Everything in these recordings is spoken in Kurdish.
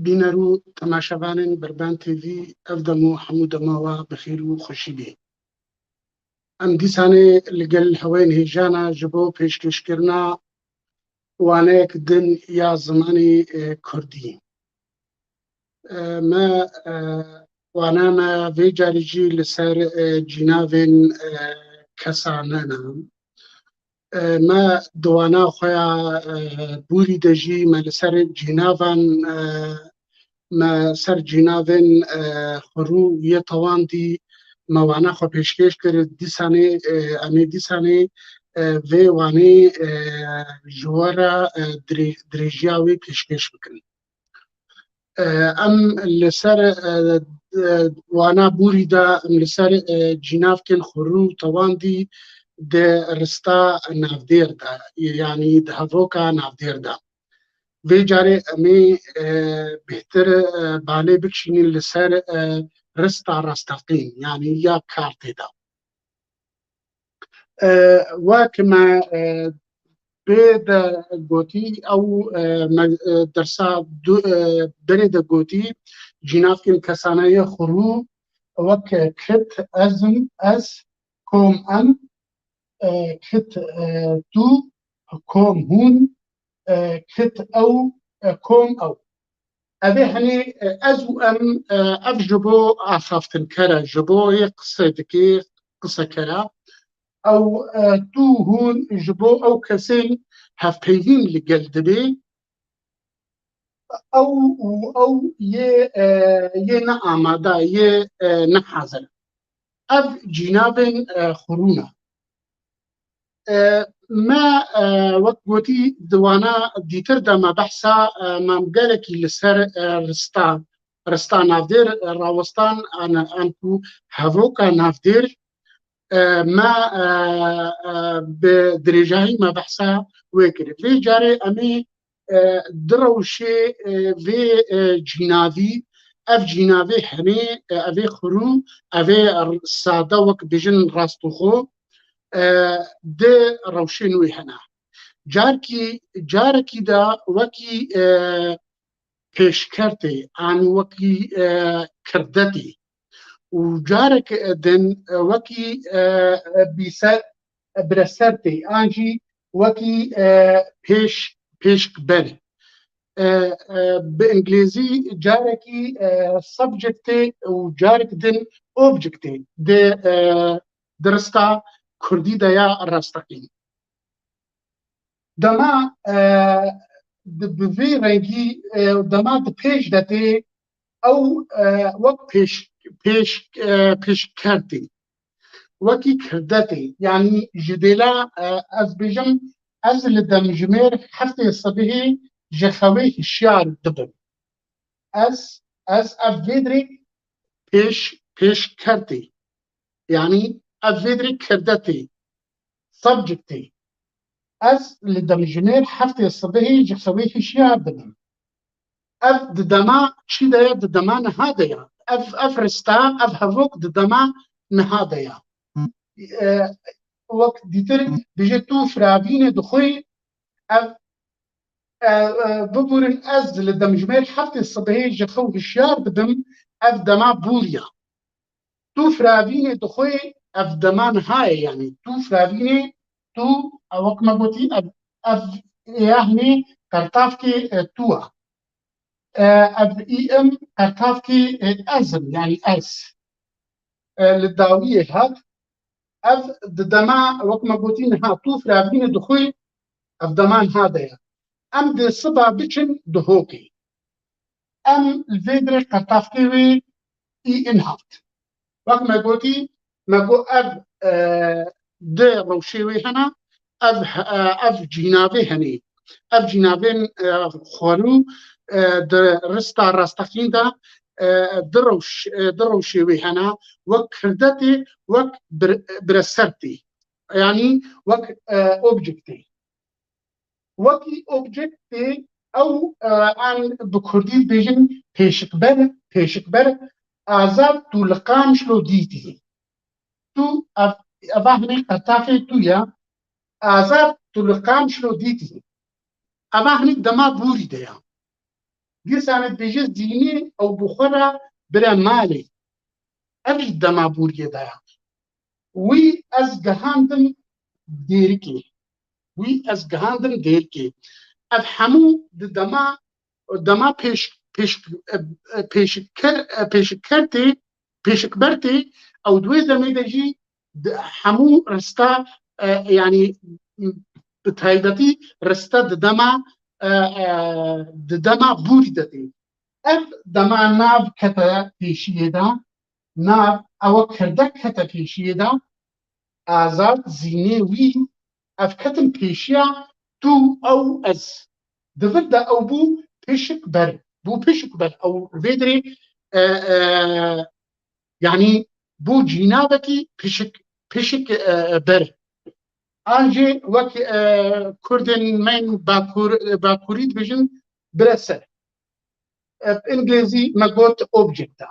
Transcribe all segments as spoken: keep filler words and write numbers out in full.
Bîner û temaşevanên Berban T V, ev dem û hemû dema we bi xêr û xweşî bê. Em dîsanê li gel hewên hêjana ji bo pêşkêşkirina waneyek din ya zimanê, e, kurdî. E, me, e, wana me vê carî jî li ser, e, cînavên, e, kesane ne. E, me di wana xwe ya, e, borî de jî me li ser cînavan, e, me ser cînavên, e, xurû yê tewandî me wana xwe pêşkêş kir. Dîsanê, e, em ê dîsanê, e, vê wanê, e, ji we re, e, dirê-, dirêjiya wê pêşkêş bikin. E, em li ser, e, e, wana borî de em li ser, e, cînavkên xurû tewandî di rista navdêr de, yanî di hevoka navdêr de. Vê carê em ê, e, bêhtir, e, balê bikişînin li ser, e, rista rasteqîn, yanî ya kartê de. E, wek me, e, pê de gotî, ew, e, me, e, dersa du, e, berê de gotî, cînavkên kesane yê xurû, wek kit, ezm, ez, kom, em, e, kit, e, tu, kom, hûn, e, kit, ew, e, kom, ew. Ev ê henê, e, ez û em, e, ev ji bo axaftinkere, ji bo yê qise dikê, qisekere. Ew, e, tu, hûn ji bo ew kesên hevpeyvîn li gel dibê. Ew û ew yê, e, yê neamade, yê, e, nehazir. Ev cînavên, e, xurû ne. E, me, e, wek gotî di wana dîtir de me behsa, e, me gelekî li ser, e, rista, rista navdêr, e, rawestan, an, an ku hevoka navdêr, e, me, e, e, bi dirêjahî me behsa wê kir. Vê carê em ê, e, di rewşê, e, vê, e, cînavî, ev cînavê henê, e, ev ê xurû, ev ê r-, sade wek bêjin rastixo, e, di rewşên wê hene. Carkî, carekî de wekî, e, pêşkertê an wekî, e, kirdetê û carek din, e, wekî, e, bîser, biresertê an jî wekî, e, pêş, pêşkber. E, e, bi îngilîzî carekî, e, subjectê û carek din objectê di, e, di rista kurdî de ya rasteqîn. Dema, e, di, bi vî rengî, e, dema di pêş de tê, ew, e, wek pêş, pêş, e, pêşkertê, wekî kirdetê. Yanî ji dêla, e, ez bêjim, ez li demjimêr heftê sibihê ji xewê hişyar dibim. Ez, ez ev vê dirê pêş, pêşkertê. Yanî ev vê dirê kirdetê, subjectê. Ez li demjimêr heftê sibihê ji xewê hişyar dibim. Ev di dema çi de ye? Di dema niha de ye. Ev, ev rista, ev hevok di dema niha de ye. E, wek dîtir bêje tu firavînê dixwî, ev, e, e, biburin ez li demjimêr heftê sibihê ji xew hişyar dibim, ev dema bûriya. Tu firavînê dixwî, Ev dema niha ye, yanî tu firavînê, tu, e, wek me gotî, ev, ev ê ya hinê qertavkê, e, tu e. E, ev î im qertavkê, e, ez im, yanî ez. E, li dawiyê hat. Ev di dema, wek me gotî, niha tu firavînê dixwî, ev dema niha de ye. Em dê siba biçin Duhokê. Em li vê dirê qertavkê wê î in hat. Wek me gotî, me got ev, e, di rewşê wê hene, ev, e, ev cînavê henê. Ev cînavên, e, xwerû, e, di rista rastexîn de, e, di rewş-, e, di rewşê wê hene, wek kirdetê, wek bir-, biresertê. Yanî wek, e, objektê. Wekî objektê ew, e, an bi kurdî dibêjin pêşikber, pêşikber, Azad tu li Qamişlo dîtî. Tu ev, eva hinê qertafê tu ya, Azad tu li Qamişlo dîtî. Eva hinê dema bûrî de ya. Dîsanê dibêje zînê ew bi xwe re bire malê. Ev jî dema bûriyê de ya. Wî ez gihandim dêrikê. Wî ez gihandim dêrikê. Ev hemû di dema, dema pêş, pêş, pêşker, pêşkertê, pêşikbertê, ew di wê demê de jî di hemû rista, e, yanî bi taybetî rista di dema, e, e, di dema bûrî de tê. Ev dema nav kete pêşiyê de, nav ew kirdek kete pêşiyê de, Azad zînê wî ev ketin pêşiya tu, ew, ez. Di vir de ew bû pişik ber. Bû pişik ber. Ew vê dirê, e, e, yanî bû cînavekî pişik, pişik, e, ber. An jî wek, e, Kurdên me yên Bakur, Bakurî dibêjin bireser. E, bi îngilîzî me got object e.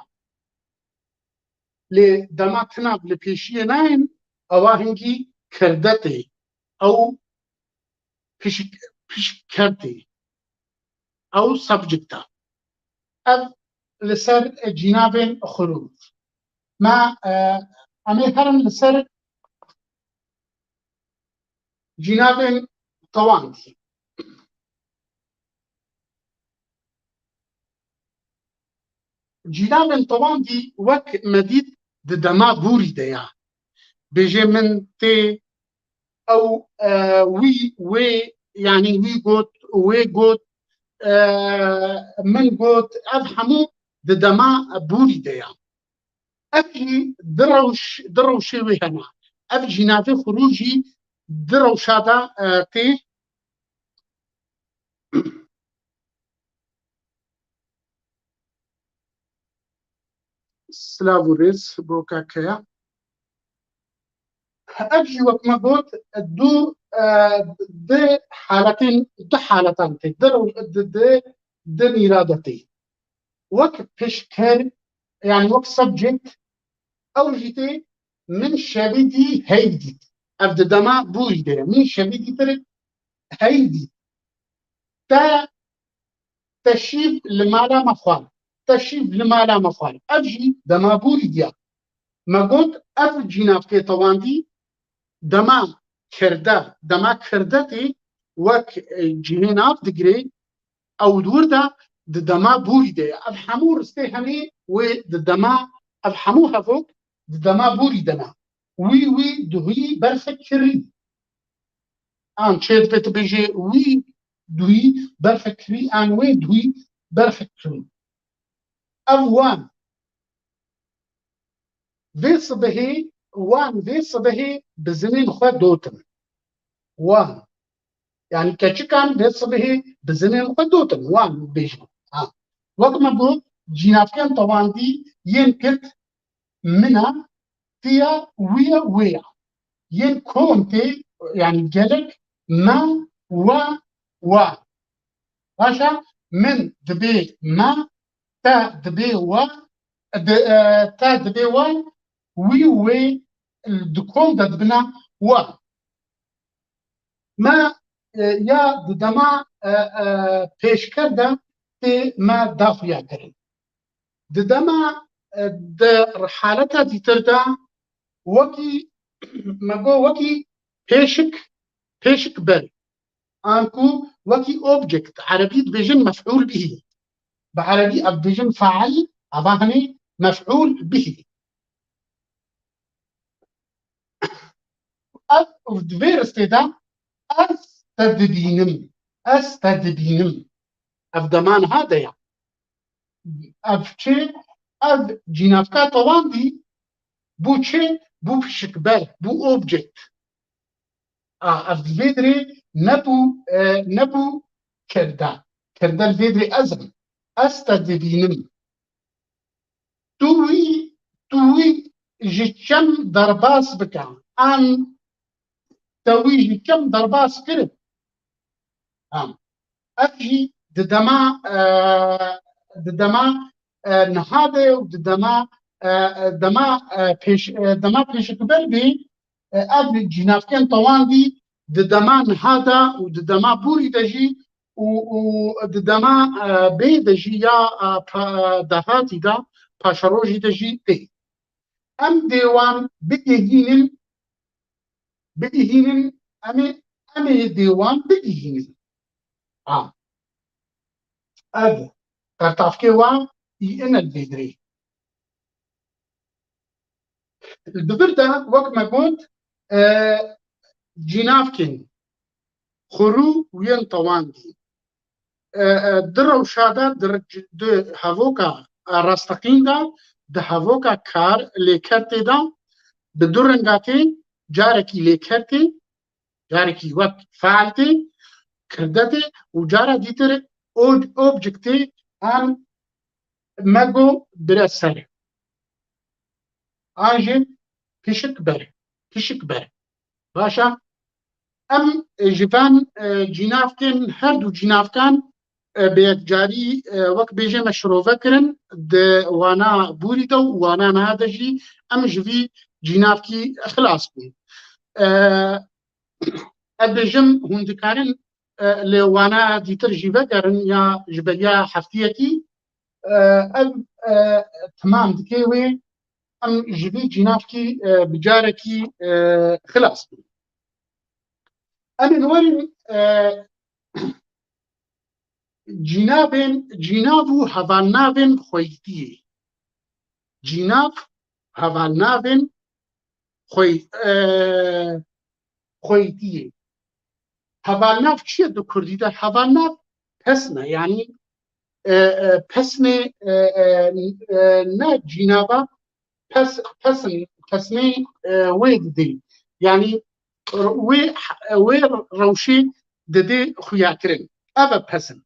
Lê dema tu nav li pêşiyê nayên, ewa hingî kirdetê, ew pişik-, pişikkertê, ew subject e. Ev li ser cînavên xurûf. Me, e, em ê herin li ser cînavên tewandî. Cînavên tewandî wek me dît di dema bûrî de ya. Bêjê min tê, ew, e, wî, wê, yanî wî got, wê got, e, min got, ev hemû di dema bûrî de ya. Ev jî di rewş-, di rewşê wê hene. Ev cînavê xurû jî di rewşa de, e, tê. Silav û rêz bo kak Kaya. Ev jî wek me got, du, e, di haletên, di haletan tê, di rew-, di, di, di mîra de tê. Wek pişker, yanî wek subject, ew jî tê min şevî dî hey dît. Ev di dema bûrî de ye. Min şevî dîtir hey dît. Te, te şîv li mala me xwar. Te şîv li mala me xwar. Ev jî dema bûrî diya. Me got ev cînavkê tewandî dema kirde, dema kirdetê wek, e, cihê nav digirê, ew di wir de di dema bûrî de ye. Ev hemû ristê hemî wê di dema, ev hemû hevok di dema bûrî de ne. Wî, wî, duhî, berxek kirî. An çê dibê tu bêjê wî duhî berxek kirî, an wê duhî berxek kirî. Ev wan. Vê sibehê, wan vê sibehê bi zinên xwe dotin. Wan. Yanî keçikan vê sibehê bi zinên xwe dotin. Wan bêjin. Ha. Wek me got, cînavkên tewandî yên kit min a, tiya, wî ya, wê ya. Yên kom tê, yanî gelek, me, we, wan. Baş e, min dibê me, te dibê we, di, e, te dibê we, wî, wê, di kom de dibine we. Me, e, ya di dema, e, e, pêşker de tê me daxuya kirin. Di dema, e, di haleta dîtir de wekî, me got wekî pêşik, pêşik ber. Anku wekî object, erebî dibêjin mef'ûl bihî. Bi erebî ev dibêjin fail, eva hinî mef'ûl bihî. Ev, di vê ristê de ez te dibînim. Ez te dibînim. Ev dema niha de ya. Ev çi? Ev cînavka tewandî bû çi? Bû pişikber, bû object. A, ev li vê dirê nebû, e, nebû kirde. Kirde li vê dirê ez im. Ez te dibînim. Tu wî, tu wî ji çem derbas bike. An te wî ji çem derbas kirin. Em. Ev jî di dema, e, di dema, e, niha de û di dema, e, e, dema, e, pêş, e, dema pêşikber bî, e, ev cînavkên tewandî di dema niha de û di dema borî de jî û, û di dema, e, bê de jî ya, e, pa-, dahatî de, paşerojî de jî tê. Em dê wan bigihînin, bigihînin, em ê, em ê dê wan bigihînin. A. Ev, qertavkê wan î ine li vê dirê. Li vir de, wek me got, e, cînavkên xurû û yên tewandî. E, e, di rewşa de, di, di hevoka, e, rasteqîn de, di hevoka kar lêkertê de, bi du renga tê, carekî lêker tê, carekî wek faal tê, kirde tê û cara dîtir o-, object tê, an me got bire ser. An jî pişik ber, pişik ber. Baş e. Em, e, ji van, e, cînavkên, her du cînavkan, e, bi yekcarî, e, wek bêjê me şirove kirin, di wana borî de û wana niha de jî em ji vî cînavkî xilas bûn. E, ez bêjim, hûn dikarin, e, li wana dîtir jî vegerin ya ji beriya heftiyekî, e, ev, e, timam dike wê, em ji vî cînavkî, e, bi carekî, e, xilas bin. Em ê werin, e, cînavên, cînav û hevalnavên xweytiyê. Cînav, hevalnavên xwey-, e, xweytiyê. Hevalnav çi ye di kurdî de? Hevalnav pesn e, yanî, e, e, pesnê, e, e, e, ne cînava, pes-, pesn, pesnê, e, wê didê. Yanî, wê, wê rewşê didê xuyakirin. Ev e pesn.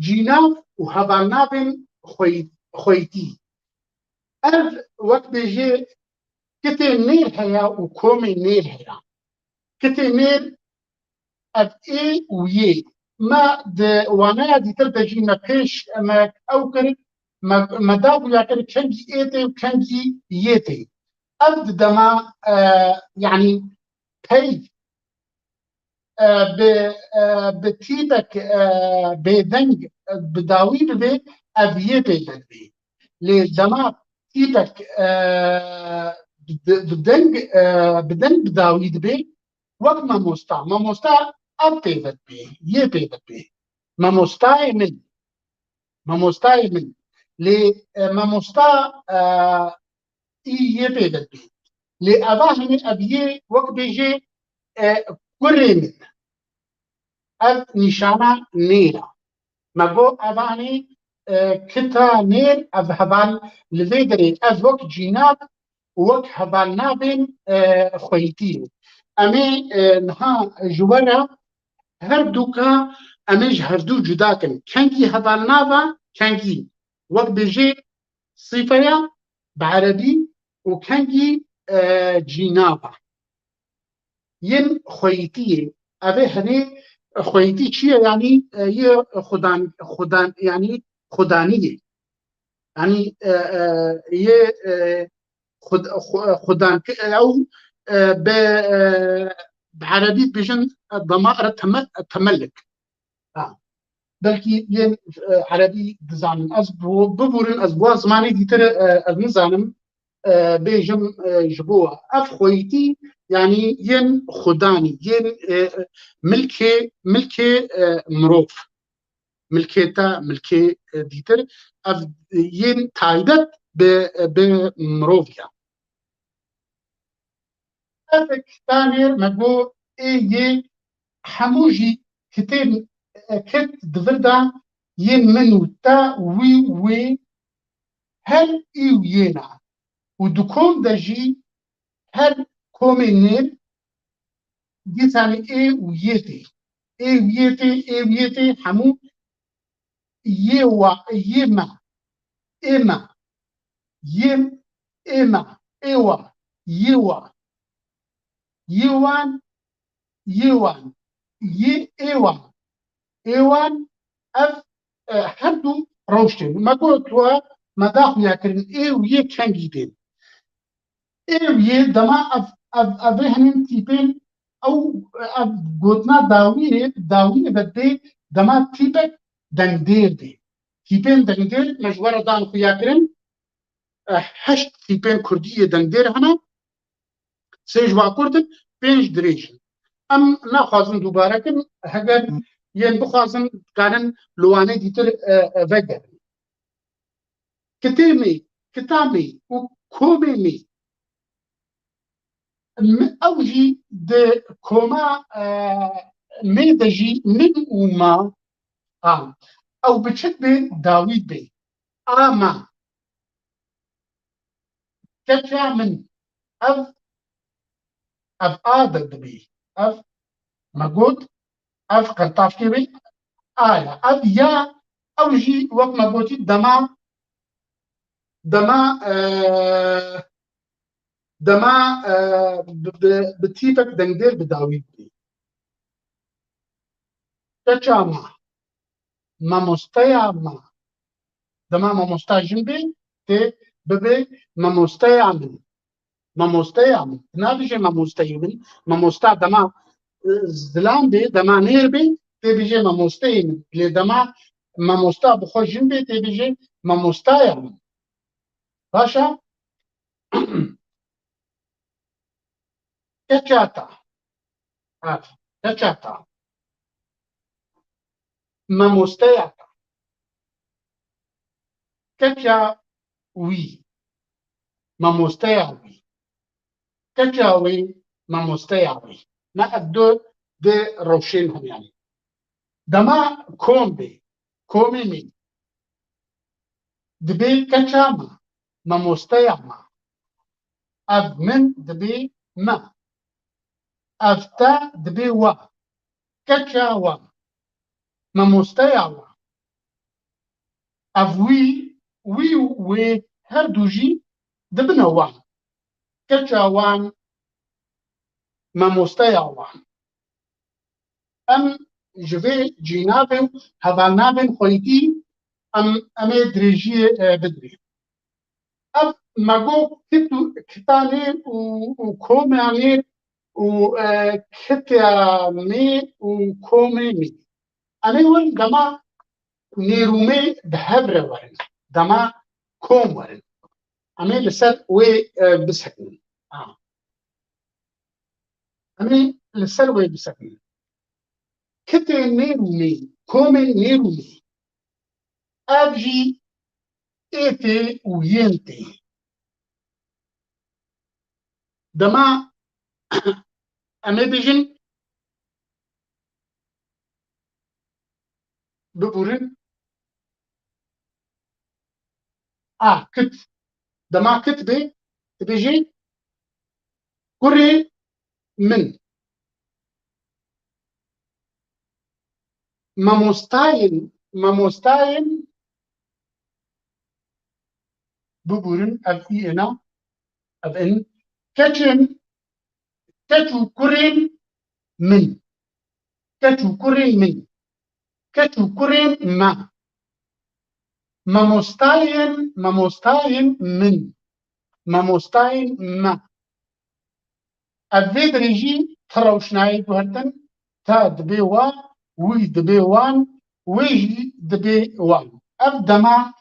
Cînav û hevalnavên xwey-, xweytî. Ev wek bêjê kitê nêr heye û komê nêr heye. Kitê nêr ev ê û yê. Me di waneya dîtir de jî me pêş me ew kir, me, me daxuya kir kengî ê tê û kengî yê tê. Ev di dema, e, yanî pey, e, bi, e, bi tîpek, e, bêdeng, e, bi dawî bibe, ev yê pê vedibê. Lê dema tîpek, e, bi, bi deng, e, bi deng bi dawî dibe, wek mamosta. Mamosta ev pê vedibê, yê pê vedibê. Mamostayê min. Mamostayê min. Lê, e, mamosta, e, î yê pê vedibê. Lê eva hinî ev yê wek bêjê, e, kurê min. Ev nîşana nêr e. Me got eva hinî, e, kita nêr, ev heval li vê derê, ev wek cînav, wek hevalnavên, e, xweytî. Em ê, e, niha ji we re her du ka em ê ji her du cuda kin. Kengî hevalnav e, kengî wek bêjê sîfe ya bi erebî û kengî, e, cînav e. Yên xweytiyê. Ev ê henê xweytî çi ye? Yanî, e, yê xudan, xudan, yanî xudaniyê. Yanî, e, e, yê, e, xud-, xu-, xudan, ew, e, bi, e, bi erebî dibêjin, e, dema re teme-, temelik. Ha. Belkî yên, e, erebî dizanin. Ez bi-, bibûrin, ez bi wan zimanê dîtir, e, ez nizanim. e, bêjim, e, ji bo we. Ev xweyîtî, yanî yên xudanî, yên, e, milkê, milkê, e, mirov. Milkê te, milkê, e, dîtir. Ev yên taybet bi, bi mirov ya. Ev kitanê me got ê yê hemû jî kitên, e, kit di vir de yên min û te, wî, wê, her î û yê ne. Û di kom de jî her komê nêr dîsanî ê û yê tê. Ê û yê tê, ê û yê tê hemû yê wa, yê me, ê me, yê, ê me, ê wa, yê wa, yê wan, yê wan, yê ê wan, ê wan, ev, e, her du rewş tên. Me got we, me da xuya kirin, ê û yê kengî tên. Ê û yê dema ev, ev, ev ê hinên tîpên, ew, ev gotina dawî, dawî ve dê dema tîpek dengdêr bê. Tîpên dengdêr me ji we re dan xuya kirin, e, heşt tîpên kurdî yê dengdêr hene, sê ji wa kurt in, pênc dirêj in. Em naxwazin dubare kin, heger yên bixwazin, dikarin li wanê dîtir, e, e, vegerin. Kitê me, kita me û komê me. Mi-, ew jî di koma, e, me de jî min û ma, a, ew biçik bê, dawî bê. A ma. Keça min. Ev, ev a de dibî. Ev me got, ev qertafkê bî. A ya. Ev ya, ew jî wek me gotî dema, dema, e, dema, e, bi, bi, bi tîpek dengdêr bi dawî bî. Keça ma. Mamosteya ma. Dema mamosta jin bê, tê bibe mamosteya min. Mamosteya min. Nabêje mamosteyê min. Mamosta dema, e, zilam bê, dema nêr bê, tê bêje mamosteyê min. Lê dema mamosta bi xwe jin bê, tê bêje mamostaya min. Baş e? Keça ta. Ha, keça ta. Mamosteya ta. Keça wî. Mamosteya wî. Keça wî, mamosteya wî. Me ev du di rewşên hemyanî. Dema kom bê, komê min. Dibê keça me, mamosteya me. Ev min dibê me. Ev te dibê we. Keça we. Mamosteya we. Ev wî, wî û wê her du jî dibine wan. Keça wan, mamosteya wan. Em ji vê cînavên û hevalnavên xweyîtî em, em ê dirêjiyê, e, bidrîn. Ev me got kit û kitanê û, û komanê û, e, kitê me û komê me. Em ê werin dema nêrûmê bi hev re werin. Dema kom werin. Em ê li ser wê, e, bisekinin. Ha. Em ê li ser wê bisekinin. Kitê nêrûmê, komê nêrûmê. Ev jî ê tê û yên tê. Dema em ê bêjin, bibûrin. A, kit. Dema kit bê, dibêjê kurê min. Mamostayên, mamostayên, bibûrin, ev î êna, ev in, keçên, keç û kurên min. Keç û kurên min. Keç û kurên me. Mamostayên, mamostayên min. Mamostayên me. Ev vê dirêjî ti rewşnayê guhertin, te dibê wa, wî dibê wan, wê jî dibê wan. Ev dema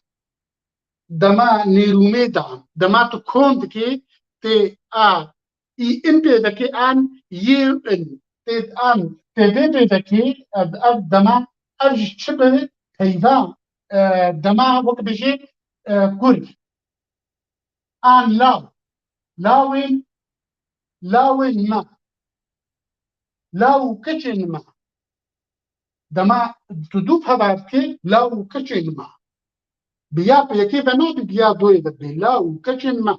dema nêrûmê dan, dema tu kom dikê, tê a, î in pê vekê an yê in, tê an tê vê pê vekê, ev, ev dema, ev ji çi bi peyva, e, dema wek bêjê, e, kur. An law. Lawên, lawên me. Law û keçên me. Dema tu dû peva dikê, law û keçên me. Bi ya yekê ve nabî, bi ya doyê ve dibê. Law û keçên me.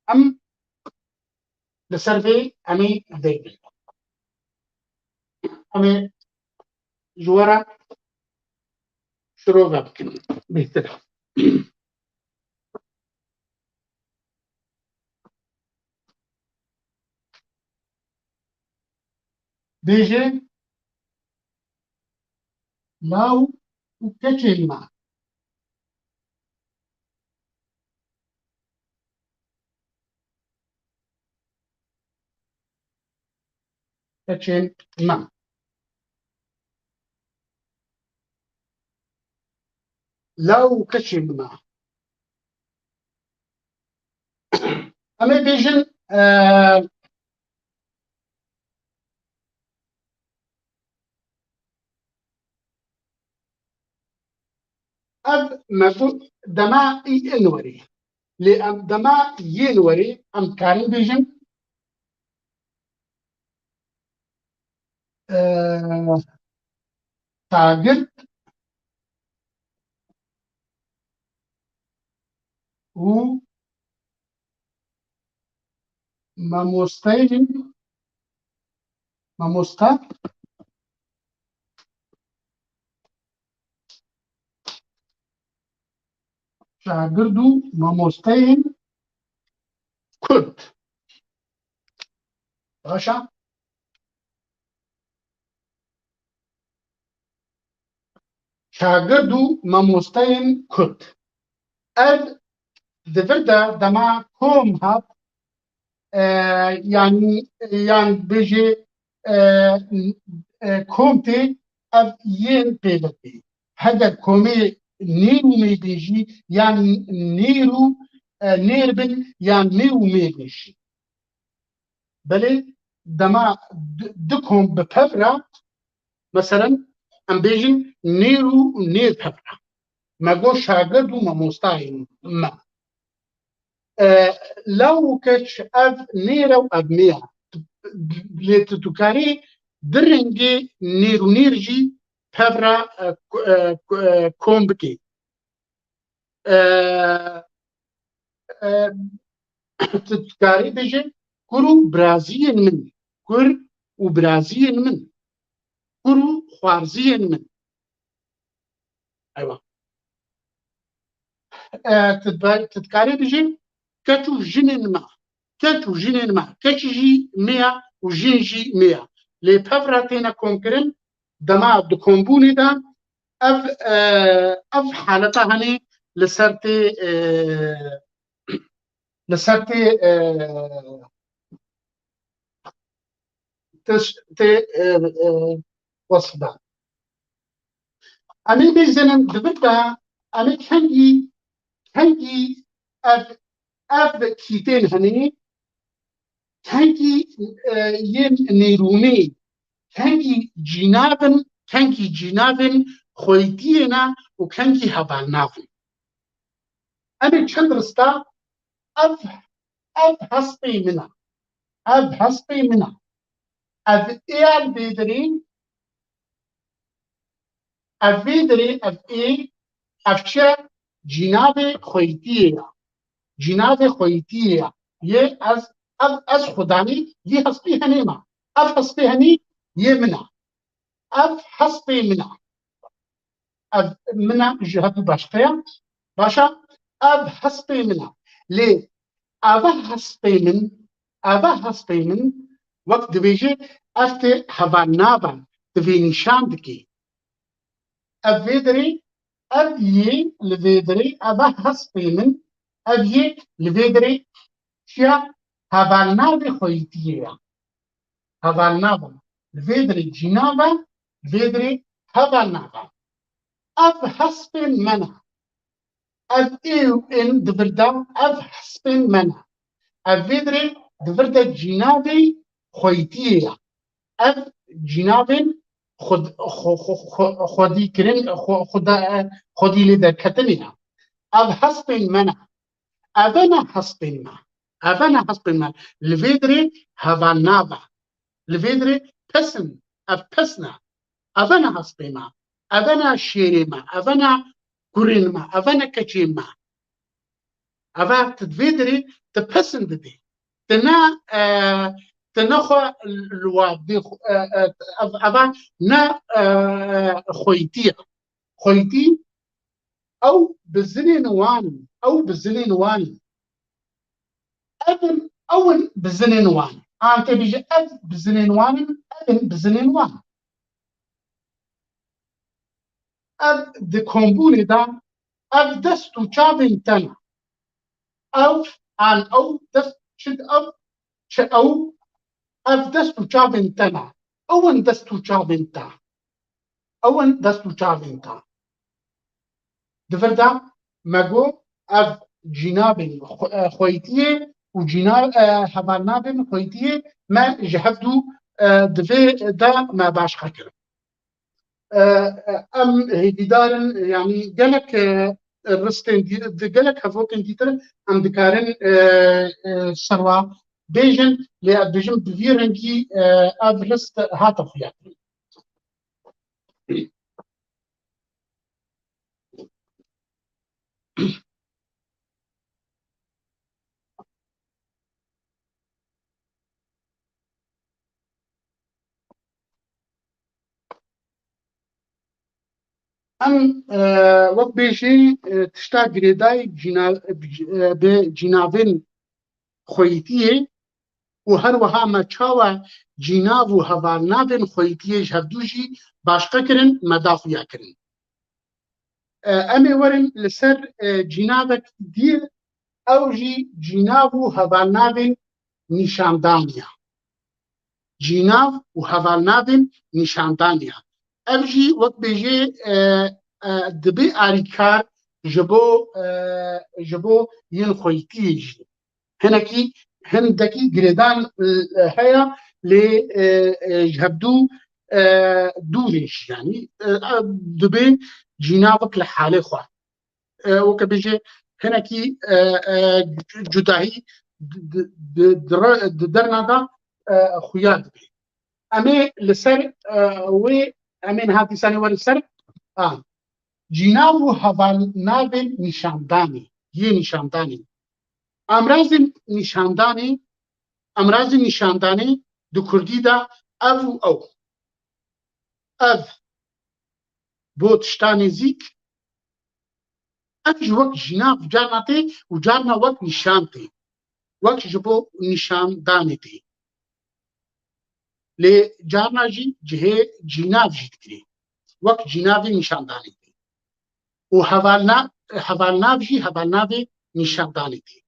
Em li ser vê em ê deynin. Em ê ji we re şirove bikin. Bêhtir e. Bêje, law û keçên me. Keçên me. Law û keçên me. Em ê bêjin, e, ev me got dema î in werê. Lê em dema yên werê em karin bêjin, e, şagirt û mamosteyên, mamosta, şagird û mamosteyên kurd. Baş e? Şagird û mamosteyên kurd. Ev di vir de dema kom hat, e, yan, yan bêjê, e, e, kom tê, ev yên pêvekê. Heger komê nêr û mê bêjî, yan nêr û, e, nêr bin, yan nê û mê bêjî. Belê dema du, du kom bi pev re, meselen, em bêjin nêr û nêr pev re. Me got şagird û mamostayên me. E, law û keç ev nêr e û ev mê ye. Lê tu dikarî du rengê nêr û nêr jî pev re, e, ku-, e, ku-, e, kom bikî. E, e, tu dikarî bêjî kur û biraziyên min, kur û biraziyên min, kur û xwarziyên min. Eywa. E, tu diba-, tu dikarî bêjî keç û jinên me. Keç û jinên me. Keç jî me ye û jin jî me ye. Lê pev re têne komkirin, dema di kombûnê de ev, e, ev haleta henî li ser tê, e, li ser tê, e, tê, tê, e, e, wesf dan. Em ê bêjin di vir de em ê kengî, kengî ev, ev kîtên henî, kengî, e, yên nêrûnî, kengî cînav in, kengî cînavên xweytiyê ne û kengî hevalnav in. Em ê çend rista ev, ev hespê min e. Ev hespê min e. Ev ê ev bêdirî, ev bêdirî, ev ê, ev çi ye? Cînavê xweytiyê ye. Cînavê xweytiyê ye. Yê ez, ev, ez xudanî yê hespê henê me. Ev hespê henî yê min e. Ev hespê min e. Ev min e ji hev û başqe ye. Baş e, ev hespê min e. Lê eve hespê min, eve hespê min, wek dibêje, ev tê hevalnava, divê nîşan dikê. Ev vê dirê, ev yê li vê dirê, eve hespê min, ev yê li vê dirê çiya hevalnavê xweytiyê ye. Hevalnava. Li vê dirê cînav e, li vê dirê hevalnava. Ev hespên me ne. Ev ê û in di vir de ev hespên me ne. Ev vê dirê di vir de cînavê xweytiyê ye. Ev cînavên xwed-, xwe-, xwe-, xwe-, xwedî kirin, xwe-, xweda-, xwedî lê derketinê ne. Ev hespên me ne. Eve ne hespên me. Eve ne hespên me. Li vê dirê heval nabe. Li vê dirê pes in. Ev pes ne. Eve ne hespê me. Eve ne şêrê me. Eve ne kurên me. Eve ne keçên me. Eve tu di vê dirê tu pes in didê. Tu ne, e, tu ne xwe li wa dê xwe, e, e, ev-, eve ne, e, xweytî ye. Xweytî ew bizinên wan in. Ew bizinên wan in. Ev in, ew in bizinên wan. An tê bêje ev bizinên wan in, ev in bizinên wan. Ev di kombûnê de ev dest û çavên te ne. Ew an ew dest çi ev çi ew ev dest û çavên te ne. Ew in dest û çavên te. Ew in dest û çavên te. Di vir de me got ev cînavên xwe-, e, xweytiyê û cîna-, e, hevalnavên xweytiyê me ji hevdû, e, di vê de me başqe kirin. E, e, em hêvîdar in, yanî gelek, e, ristên dî-, di gelek hevokên dîtir em dikarin, e, e, serwa bêjin, lê ez bêjim bi vî rengî, e, ev rist hate xuyakirin. Em, e, wek bêjî, e, tişta girêdayî cîna-, e, bi cînavên xweyîtiyê û her wiha me çawa cînav û hevalnavên xweyîtiyê ji hevdû jî başqe kirin, me da xuya kirin. E, em ê werin li ser, e, cînavek dî, ew jî cînav û hevalnavên nîşandanî ye. Cînav û hevalnavên nîşandanî ye. Ev jî wek bêjê, e, e, dibe alîkar ji bo, e, ji bo yên xweytiyê jî. Hinekî, hindekî girêdan, e, heye, lê, e, e, ji hevdû, e, dûr in jî, yanî, e, e, dibe cînavek li halê xwe. E, weke bêje hinekî, e, e, cudahî di, di, di, di re-, di derna de, e, xuya dibe. Em ê li ser, e, wê, em ê niha dîsanê werin ser, a, cînav û hevalnavên nîşandanê, yê nîşandanê. Amrazên nîşandanê, amrazên nîşandanê di kurdî de ev û ew. Ev bo tişta nêzîk, ev jî wek jînav carna tê û carna wek nîşan tê. Wek ji bo nîşandanê tê. Lê carna jî cihê cînav jî digirê. Wek cînavê nîşandanê tê. Û hevalna-, hevalnav jî hevalnavê nîşandanê tê.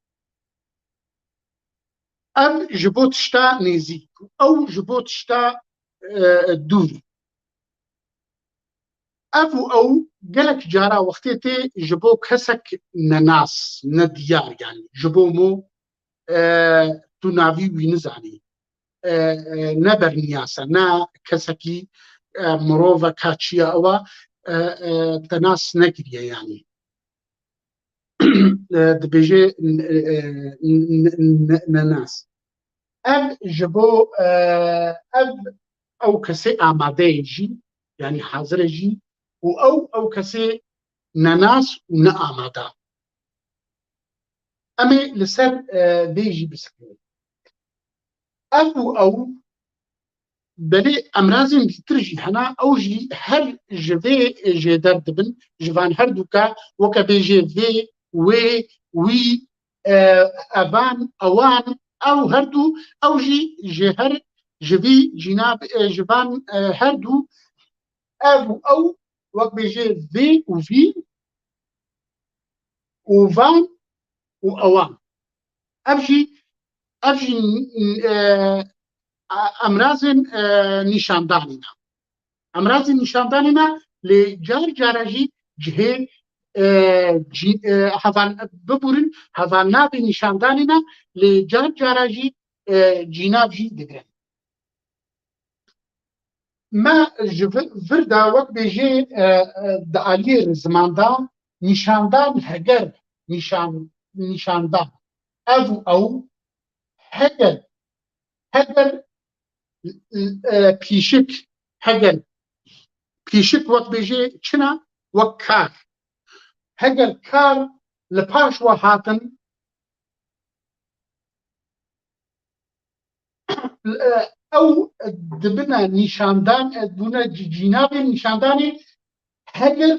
Ev ji bo tişta nêzîk, ew ji bo tişta, e, dûr. Ev û ew gelek cara wextê tê ji bo kesek nenas, nediyar, yanî ji bo mo, e, tu navî wî nizanî. E, e, ne berniyas e, ne kesekî, e, miroveka çi ye ew e, e, e, te nas nekiriye, yanî. E, dibêje, e, e, n-, n-, n-, nenas. Ev ji bo, e, ev, ew kesê amade ye jî, yanî hazir e jî, û ew, ew kesê nenas û neamade. Em ê li ser, e, vê jî bisekinin. Ev û ew, belê emrazên dîtir jî hene, ew jî her ji vê jêder dibin, ji van her dûka, weke bêjê vê, wê, wî, e, evan, ewan, ew her du, ew jî ji her, ji vî cîna, e, ji van, e, her du, ev û ew, wek bêjê vê û vî, û van û ewan. Ev jî, ev jî, e, emrazên, e, nîşandanê ne. Emrazên nîşandanê ne, lê car cara jî cihê, e, cî-, e, heval-, biburin, hevalnavê nîşandanê ne, lê car cara jî, e, cînav jî digirin. Me ji vi-, vir de wek bêjê, e, e, di aliyê ziman de nîşandan heger nîşan-, nîşandan. Ev û ew heger, heger, e, pîşik, heger pîşik wek bêjê çi ne? Wek kar. Heger kar li paş we hatin, e, ew dibine nîşandan, e, bûne cî-, cînavê nîşandanê heger,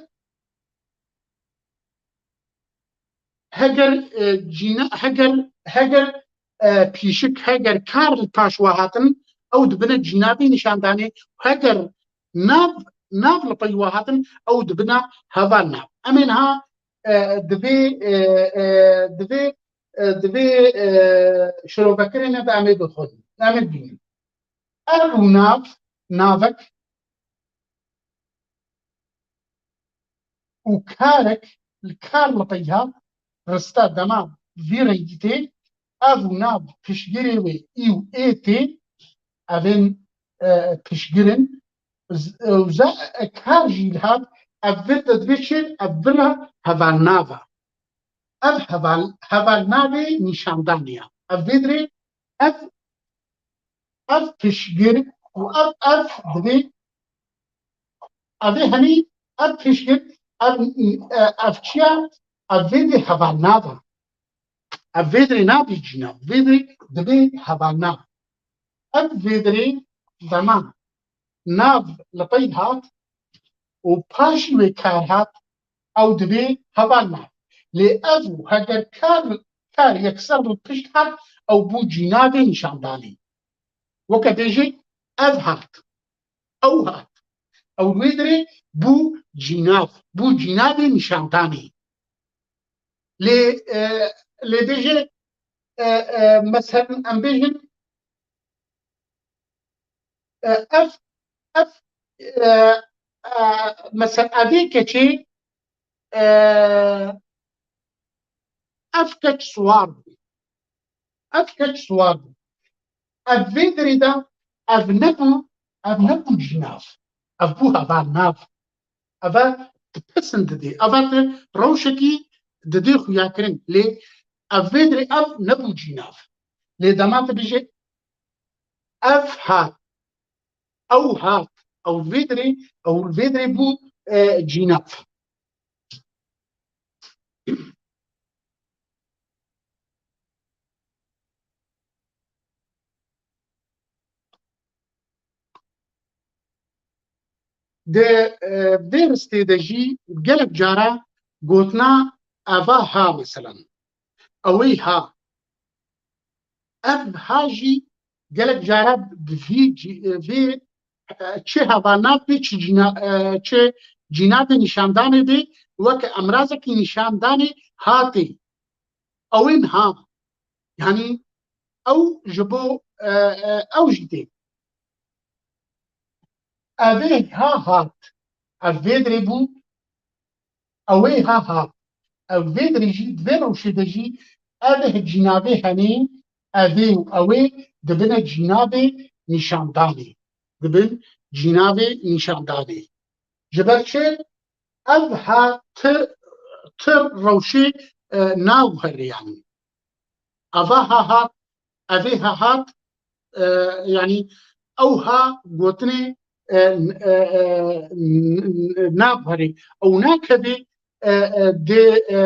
heger, e, cîna-, heger, heger, e, pîşik, heger kar li paş we hatin, ew dibine cînavê nîşandanê, heger nav, nav li pey we hatin, ew dibine heval nav. Em ê niha, e, divê, e, e, divê, e, divê, e, şirovekirinê de em ê bixwin, em ê bînin. Ev û nav, navek û karek, li kar li pey hat, rista dema vî rengî tê, ev û nav piştgirê wê î û ê tê, evên, e, piştgir in, z-, û ze-, e, kar jî li hat, ev vir de divê çi, ev vira hevalnav e. Ev heval-, hevalnavê nîşandanê ye. Ev vê dirê, ev, ev piştgir û ev, ev divê, ev ê henî, ev piştgir, ev, e, ev çi ye? Ev vê dirê hevalnav e. Ev vê dirê nabî cînav. Vê dirê dibê hevalnav. Ev vê dirê dema nav li pey hat û paşî wê kar hat, ew dibê hevalnav. Lê ev û heger kar, kar yekser li pişt hat, ew bû cînavê nîşandanê. Weke bêjê ev hat, ew hat. Ew wê dirê bû cînav, bû cînavê nîşandanê. Lê, e, lê bêjê, e, e, meselen em bêjin, e, ev, ev, e, e, mesel evê keçê, e, ev keç siwar bû. Ev keç siwar bû. Ev vê dirê de ev nebû, ev nebû cînav. Ev bû hevalnav. Eve tu pisin didê. Eve tu rewşekî didê xuyakirin. Lê ev vê dirê ev nebû cînav. Lê dema tu bijê ev hat, ew hat, ew vê dirê, ew vê dirê bû, e, cînav. Di, e, vê ristê de jî gelek cara gotina eva ha, meselan. Ew ê ha. Ev ha jî gelek cara bi vî cî-, vî, e, çi hevalnav bê, çi cîna-, e, çi cînavê nîşandanê bê, weke emrazekî nîşandanê hatê. Ew ên ha. Yanî ew ji bo, e, e, ew jî tê. Ev ê ha hat. Ev vê dirê bû. Ew ê ha hat. Ew vê dirê jî, di vê rewşê de jî ev ê cînavê henê, ev ê û ew ê dibine cînavê nîşandanê. Dibin cînavê nîşandanê. Ji ber çi? Ev ha ti, ti rewşê, e, nagûherê yanî. Eva ha hat, ev ê ha hat, e, yanî ew ha gotinê, e, n-, e, e, n-, n-, nagûherê. Ew nakevê, e, e, di, e,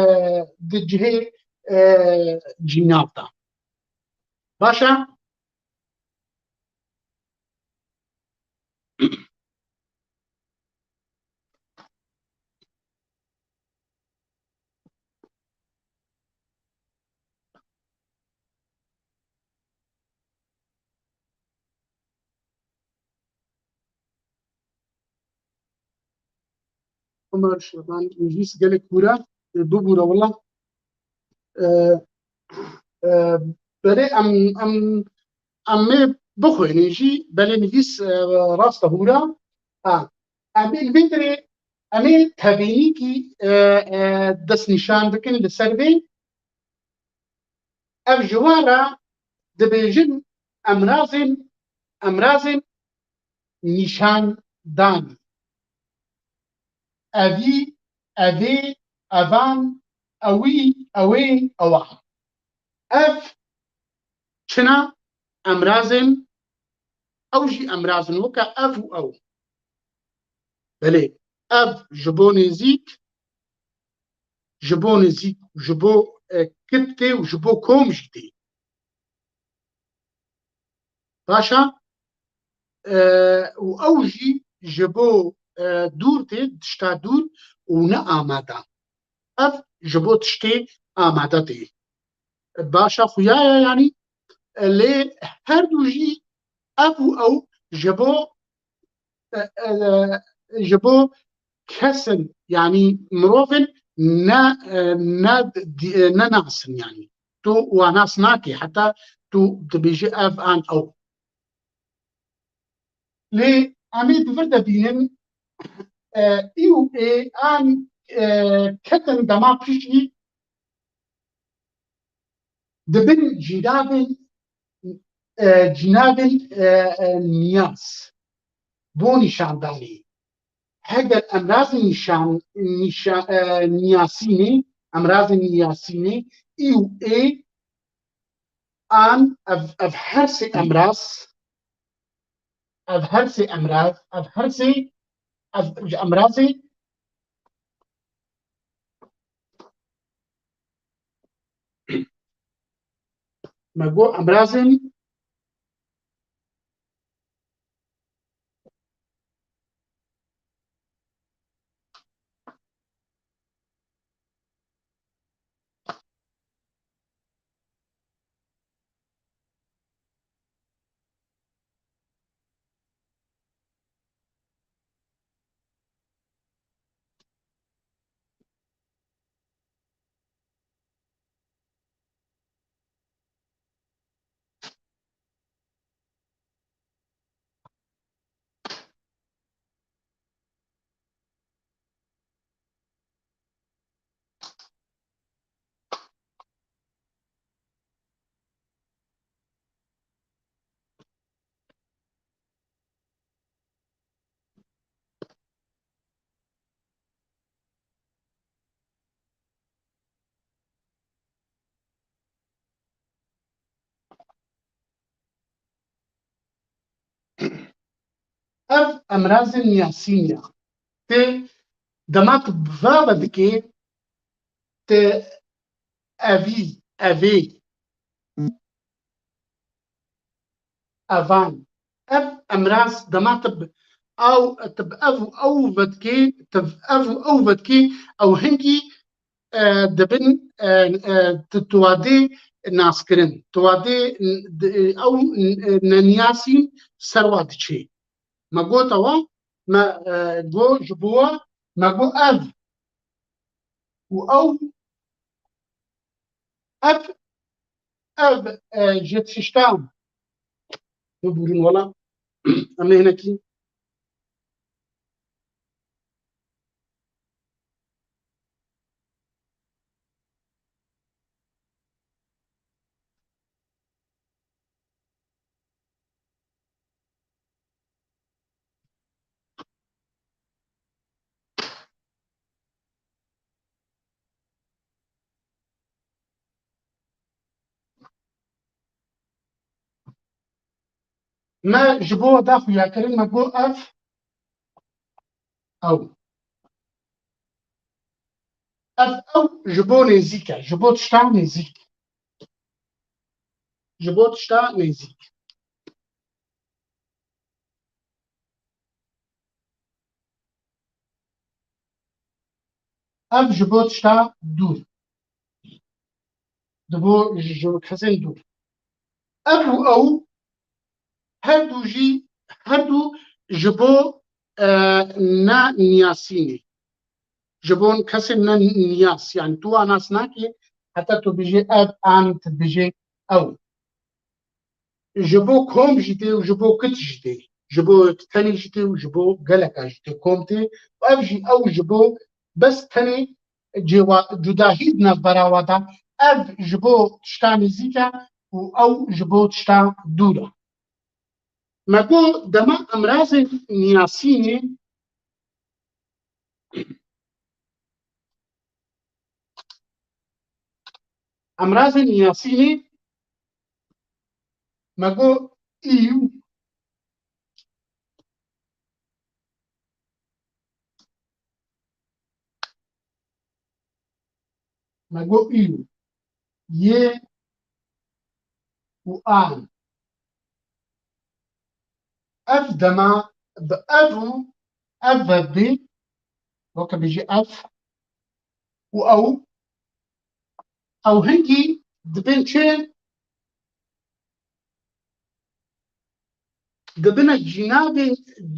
di cihê, e, cînav de. Baş e? Omer Şaban, nivîs gelek hûr e, bibûre wela. E, e, belê em, em, em ê bixwînin jî, belê nivîs, e, rast e hûr e. Ha, em ê li vê derê Em ê tevînîkî, e, e, destnîşan bikin li ser vê. Ev ji we re dibêjin emrazên, emrazên nîşandanî. Evî, evê, evan, ewî, ewê, ewan. Ev çina emrazên, ew jî emrazin weke ev û ew. Belê, ev ji bo nêzîk, ji bo nêzîk, ji bo, e, kit tê û ji bo kom jî tê. Baş e, e, û ew jî ji bo, e, dûr tê, tişta dûr û ne amade. Ev ji bo tiştê amade tê. Baş e, xuya ye, yanî, e, lê her du jî ev û ew ji bo, e, e, ji bo kesin, yanî mirovin ne, e, ne, e, ne nasin, yanî tu wa nas nakî, heta tu dibêjî ev an ew. Lê em ê di vir de bînin, e, î û ê an, e, ketin dema piştî dibin cînavên, e, cînavên, e, e, niyaz bo nîşandanê. Heger emrazên nîşan, nîşa-, e, niyasînê, emrazên niyasînê, î û ê an ev, ev her sê emraz, ev her sê emraz, ev her sê, ev ji emrazê, me got emrazên Ev emrazên niyasîn ya. Tê dema tu bi va ve dikê, tê evî, evê, evan. Ev emraz dema tu bi ew, tu bi ev û ew ve dikê, tu bi ev û ew ve dikê, ew hingî, e, dibin, e, e, tu, tu wa dê naskirin. Tu wa dê, n-, d-, ew, n-, e, neniyasîn ser wa diçê. Me got ewa, me, e, got ji bo wa, me got ev. Û ew, ev, ev, e, ji tiştan. Bibûrin wela. Em ê hinekî. Me ji bo da xuyakirin, me got ev, ew. Ev, ew ji bo nêzîk e, ji bo tişta nêzîk. Ji bo tişta nêzîk. Ev ji bo tişta dûr. Di bo ji, ji kesên dûr. Ev û ew her du jî, her du ji bo, e, ne niyasînê. Ji bo kesên ne niyas, yani tu wan nas nakî, heta tu bijê ev an tu bijê ew. Ji bo kom jî tê û ji bo kit jî tê. ji bo tenê jî tê û ji bo geleka jî tê kom tê. Û ev jî, ew ji bo bes tenê cêwa-, cudahî di navbera we de, ev ji bo tişta nêzîk e û ew ji bo tişta dûr e. Me got dema emrazên niyasînê, emrazên niyasînê me got î û me got î û yê û an. Ev dema bi ev û ev ve bê, weke bêjî ev û ew, ew hingî dibin çi? Dibine cînabên,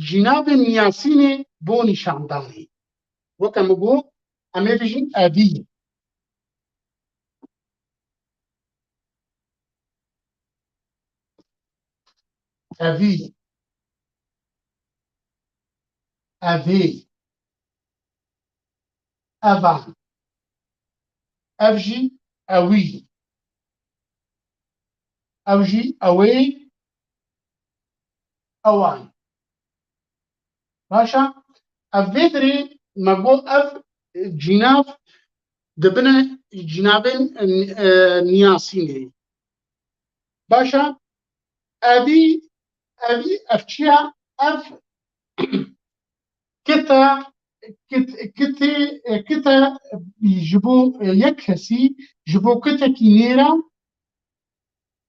cînabên niyasînê bo nîşandanê. Weke min got, em ê bijîn evî. Evî. Evê. Evan. Ev jî ewî. Ew jî ewê. Ewan. Baş e. Ev vê dirê me got ev cînav dibine cînavên, e, niyasînê. Baş e. Evî, evî, ev çi ye? Ev kite, kit-, kitê, kite ji bo yek kesî, ji bo kitekî nêra,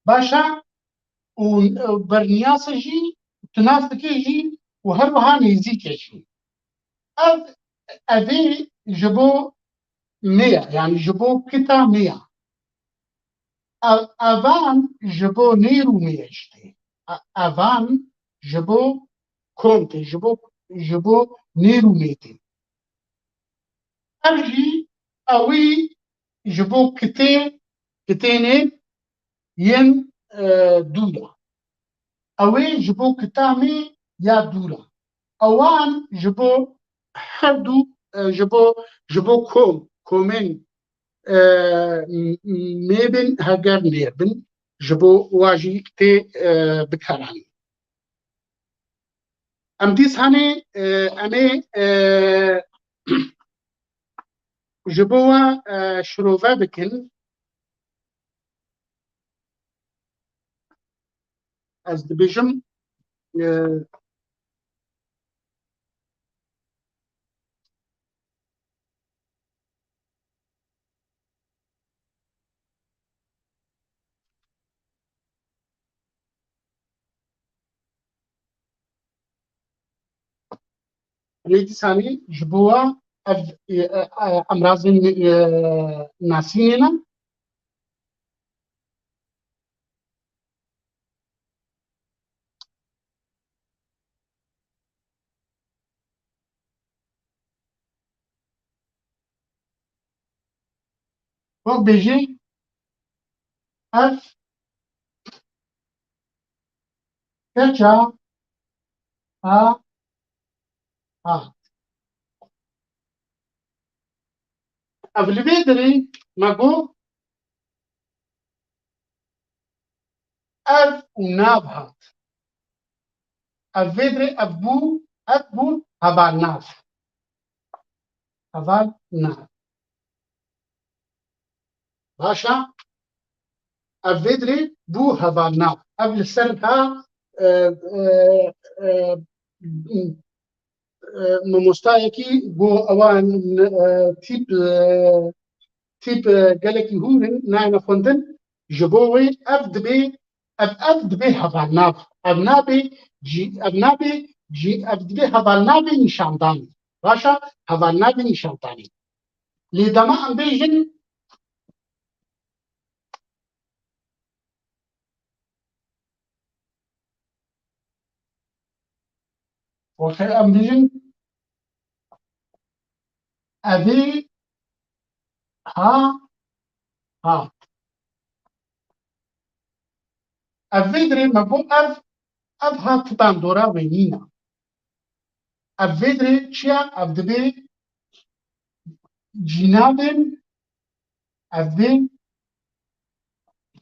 baş e, û, e, berniyase jî, tu nas dikê jî û her wiha nêzîk e jî. Ev, evê ji bo me ye, yanî ji bo kita me ye. Ev, evan ji bo nêr û me ye jî tê. E-, evan ji bo kom tê, ji bo, ji bo nêr û me tê. Ev jî ewî ji bo kitê, kitênê yên, e, dûr e. Ew ê ji bo kita me ya dûr e. Ewan ji bo her du, e, ji bo, ji bo kom, komên, e, m-, m-, me bin heger nêr bin, ji bo wa jî tê, e, bikaranîn. Em dîsanê, e, em ê, e, ji bo we, e, şirove bikin. Ez dibêjim, e, Lê dîsanî ji bo we ev, e, e, e, emrazên, e, nasînê ne. Wek bêjî ev keça a hat. Ev li vê derê me got ev û nav hat. Ev vê derê ev bû, ev bû hevalnav. Hevalnav. Baş e. Ev vê derê bû hevalnav. Ev li ser ha, e, e, e, e, mamostayekî got ewan, e, tîp, e, tîp, e, gelekî hûr in, nayêne xwendin. Ji bo wê ev dibê, ev, ev dibê hevalnav. Ev nabê cî, ev nabê cî, ev dibê hevalnavê nîşandanê. Baş e, hevalnavê nîşandanê. Lê dema em bêjin, wextê em bêjin, evê ha hat. Ev vê dirê me got ev Ev ha ti bandora wê nîna. Ev vê dirê çi ya? Ev dibê cînavên, ev dibê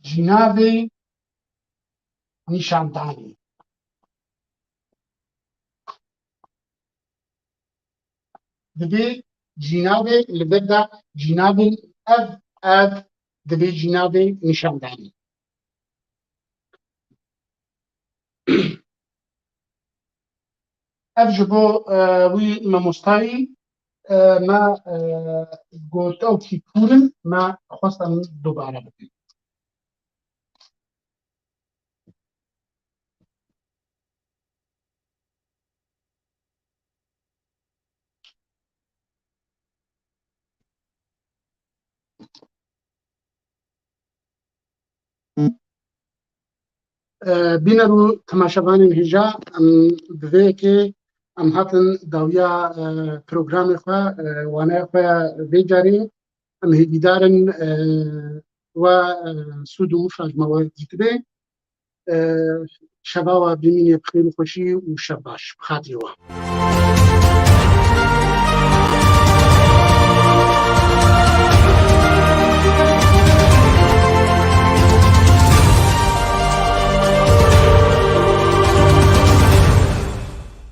cînavê nîşandanê. Dibê cînavê li vir de cînavên ev, ev dibê cînavê nîşandanê. Ev ji bo, e, wî mamostayî, e, me, e, got ew kî kûr in, me xwest em dubare bikin. E, bîner û temaşevanên hêja, em bi vê yekê em hatin dawiya, e, programê xwe, e, waneya xwe ya vê carê. Em hêvîdar in, e, we, e, sûd û wifra ji me we dîtibe. E, şeva we bimîne bi xêr û xweşî û şev baş. Bi xatirê we.